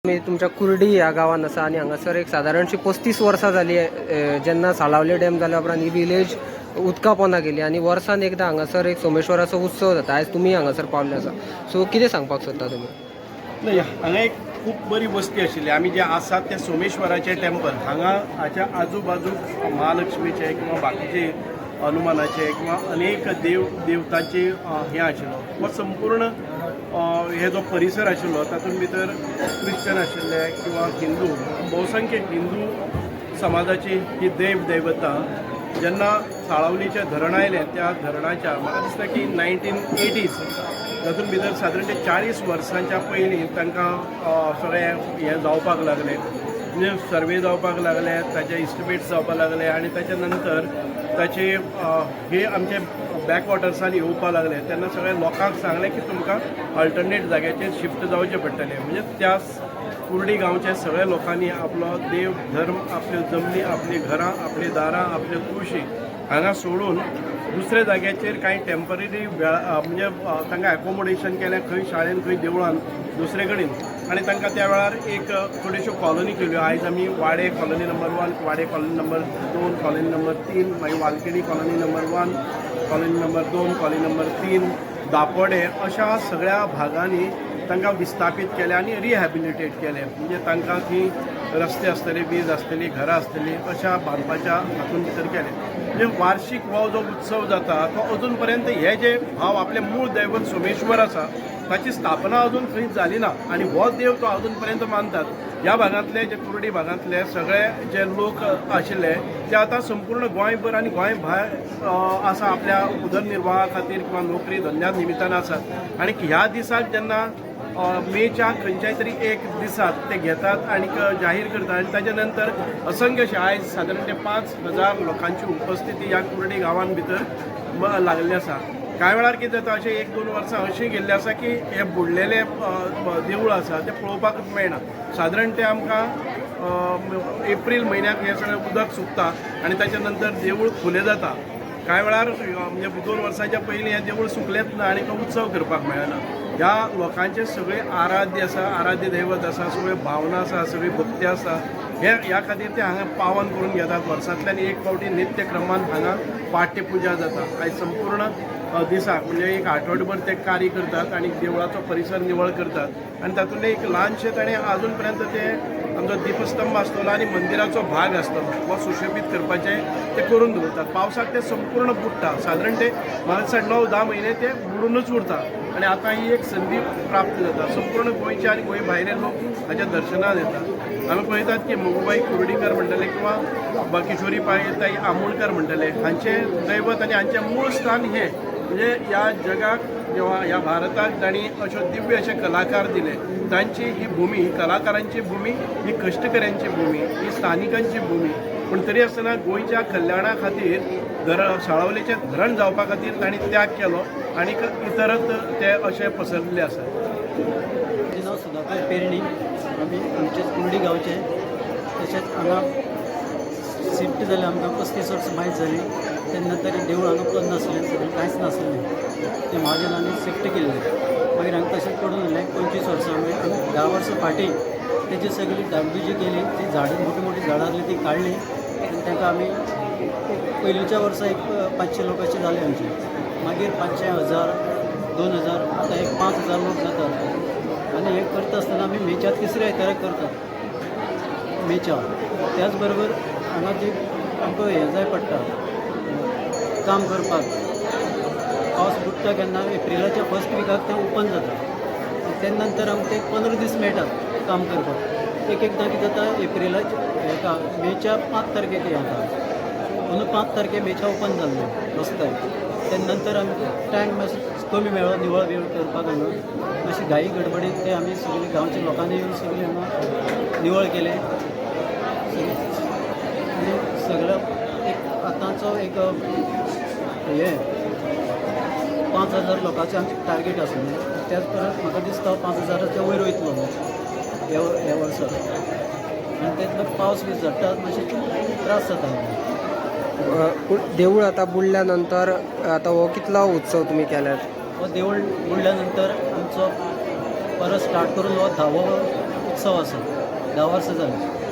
आमी तुमच्या कुर्डी ह्या गांवान आसा आनी हांगासर एक सादारणशी 35 वर्सां जाली, जेन्ना साळावली डॅम जाल्या उपरांत ही विलेज उदका पोंदा गेली आनी वर्सान एकदां हांगासर एक सोमेश्वराचो उत्सव जाता. आयज तुमी हांगासर पावल्ले आसा, सो कितें सांगपाक सोदता तुमी? नाही, हांगा एक खूब बरी वस्ती आशिल्ली. आमी जे आसात ते सोमेश्वराचें टेम्पल हांगा, हाच्या आजूबाजूक महालक्ष्मीचे किंवा बाकीचे हनुमानाचे किंवा अनेक देव देवतांचे हें आशिल्लो. हो संपूर्ण हे जो परिसर आशिल्लो तातूंत भितर क्रिश्चन आशिल्ले किंवा हिंदू, बहुसंख्य हिंदू समाजाची ही देव दैवतां जेन्ना साळावलीचें धरण आयलें, त्या धरणाच्या म्हाका दिसता की 1980s, तातूंत भितर सादारण ते 40 वर्सांच्या पयलीं तांकां सगळें हें जावपाक लागलें, म्हणजे सर्वे जावपाक लागले, ताचे इस्टिमेट्स जावपाक लागले आनी ताच्या नंतर ताचे हे आमचे बॅकवॉटर्सान येवपाक लागले. तेन्ना सगळ्या लोकांक सांगलें की तुमकां अल्टरनेट जाग्याचेर शिफ्ट जावचें पडटलें. म्हणजे त्या कुर्डी गांवच्या सगळ्या लोकांनी आपलो देव धर्म, आपल्यो जमनी, आपलीं घरां, आपलीं दारां, आपल्यो तुळशी हांगा सोडून दुसऱ्या जाग्याचेर कांय टेंपररी वेळा म्हणजे तांकां एकोमोडेशन केलें, खंय शाळेन, खंय देवळान, दुसरे कडेन. आनी तांकां त्या वेळार एक थोड्योश्यो कॉलनी केल्यो. आयज आमी वाडे कॉलनी नंबर 1, वाडे कॉलनी नंबर 2, कॉलनी नंबर 3, मागीर Valkeni colony number 1, colony number 2, colony number 3, Dapode, अशा सगळ्या भागांनी तांकां विस्थापीत केले आनी रिहॅबिलिटेट केले. म्हणजे तांकां थंय रस्ते आसतले, वीज आसतली, घरां आसतली, अशा बांदपाच्या हातून भितर केले. म्हणजे वार्षिक हो जो उत्सव जाता तो अजून पर्यंत हे जे भाव आपले मूळ दैवत सोमेश्वर आसा ताची स्थापना अजून खंयच जाली ना आनी हो देव तो अजून पर्यंत मानतात. ह्या भागांतले जे कुर्डी भागांतले सगळे जे लोक आशिल्ले ते आतां संपूर्ण गोंयभर आनी गोंय भायर आसा, आपल्या उदरनिर्वाहा खातीर किंवा नोकरी धंद्या निमित्तान आसात. आनी ह्या दिसाक जेन्ना मेच्या खंयच्याय तरी एक दिसाक ते घेतात आनी जाहीर करतात आनी ताच्या नंतर असंख्य अशे आयज सादारण ते 5000 लोकांची उपस्थिती ह्या कुर्डी गांवान भितर लागलेली आसा. कांय वेळार कितें जाता, अशें एक दोन वर्सां अशीं गेल्लीं आसा की हे बुडलेले देवूळ आसा तें पळोवपाकूच मेळना. सादारण ते आमकां एप्रील म्हयन्याक हें सगळें उदक सुकता आनी ताच्या नंतर देवूळ खुलें जाता. कांय वेळार म्हणजे 2 वर्सांच्या पयलीं हें देवूळ सुकलेंच ना आनी तो उत्सव करपाक मेळना. ह्या लोकांचे सगळे आराध्य आसा, आराध्य दैवत आसा, सगळ्यो भावना आसा, सगळी भक्ती आसा. हे ह्या खातीर ते हांगा पावन करून घेतात. वर्सांतल्यान एक फावटी नित्यक्रमान हांगा पाट्यपुजा जाता. आयज संपूर्ण दिसाक म्हणजे एक आठवडभर ते कार्य करतात आनी देवळाचो परिसर निवळ करतात आनी तातूंतलें एक ल्हानशें ताणें अजून पर्यंत ते आमचो दीपस्तंभ आसतलो आनी मंदिराचो भाग आसतलो हो सुशोबीत करपाचें ते करून दवरतात. पावसाक ते संपूर्ण बुडटा. सादारण ते म्हाका दिसता 9-10 म्हयने ते बुडूनच उरता आनी आतां ही एक संदी प्राप्त जाता. संपूर्ण गोंयचे आनी गोंय भायले लोक हाच्या दर्शनाक येतात. आमी पळयतात की मोगूबाई कुर्डीकर म्हणटले किंवा किशोरी ताई आमोणकर म्हणटले, हांचें दैवत आनी हांचें मूळ स्थान हें. म्हणजे ह्या जगाक किंवा ह्या भारताक जांणी अश्यो दिव्य अशे कलाकार दिले तांची ही भुमी, ही कलाकारांची भुमी, ही कश्टकऱ्यांची भुमी, ही स्थानिकांची भुमी. पूण तरी आसतना गोंयच्या कल्याणा खातीर, धरण, साळावलेचें धरण जावपा खातीर तांणी त्याग केलो आनी इतरत ते अशे पसरलेले आसात. म्हजें नांव सुधाकर पेरणी. आमी आमचेच कुर्डी गांवचे. तशेंच हांगा शिफ्ट जालें आमकां 35 वर्सां मायज जालीं. तेन्ना तरी देवूळ हांगा बंद नासलें, सगळें कांयच नासलें. तें महाजनांनी शिफ्ट केल्लें. मागीर हांगा तशेंच पडून उरलें 25 वर्सां. मागीर आमी 10 वर्सां फाटीं तेजी सगळी डागडुजी केली. ती झाडां, मोठी मोठी झाडां आसलीं ती काडली आनी तांकां आमी एक पयलींच्या वर्सा एक 500 लोक अशें जाले आमचे. मागीर 500, 1000, 2000, आतां एक 5000 लोक जातात. आनी हें करता आसतना आमी मेच्या तिसऱ्या आयताराक करतात मेच्या. त्याच बरोबर हांगा जी आमकां हें जाय पडटा काम करपाक, पावस बुडटा केन्ना एप्रिलाच्या फर्स्ट विकाक तें ओपन जाता. ते नंतर आमकां ते 15 दीस मेळटात काम करपाक. एक एकदां कितें जाता, एप्रिलाच्या हेका मेच्या 5 तारखेक हें जाता. अंदू 5 तारखे मेच्या ओपन जाल्लें रस्ते. ते नंतर आमकां टायम मातसो कमी मेळ्ळो निवळ बिवळ करपाक. हांगा मातशी घाई गडबडीत ते आमी सगळी गांवच्या लोकांनी येवन सगळीं हांगा निवळ केलें आनी सगळो एक आतांचो एक हें 5000 लोकांचें आमचें टार्गेट आसलें. त्याच परत म्हाका दिसता 5000च्या वयर वयतलो ह्या ह्या वर्सा. आनी तेतलो पावस बी झडटा, मातशे त्रास जाता. पूण देवूळ आतां बुडल्या नंतर आतां हो कितलो उत्सव तुमी केल्यात? हो देवूळ बुडल्या नंतर आमचो परत स्टार्ट करून हो 10वो. उत्सव आसा, 10 वर्सां जालीं.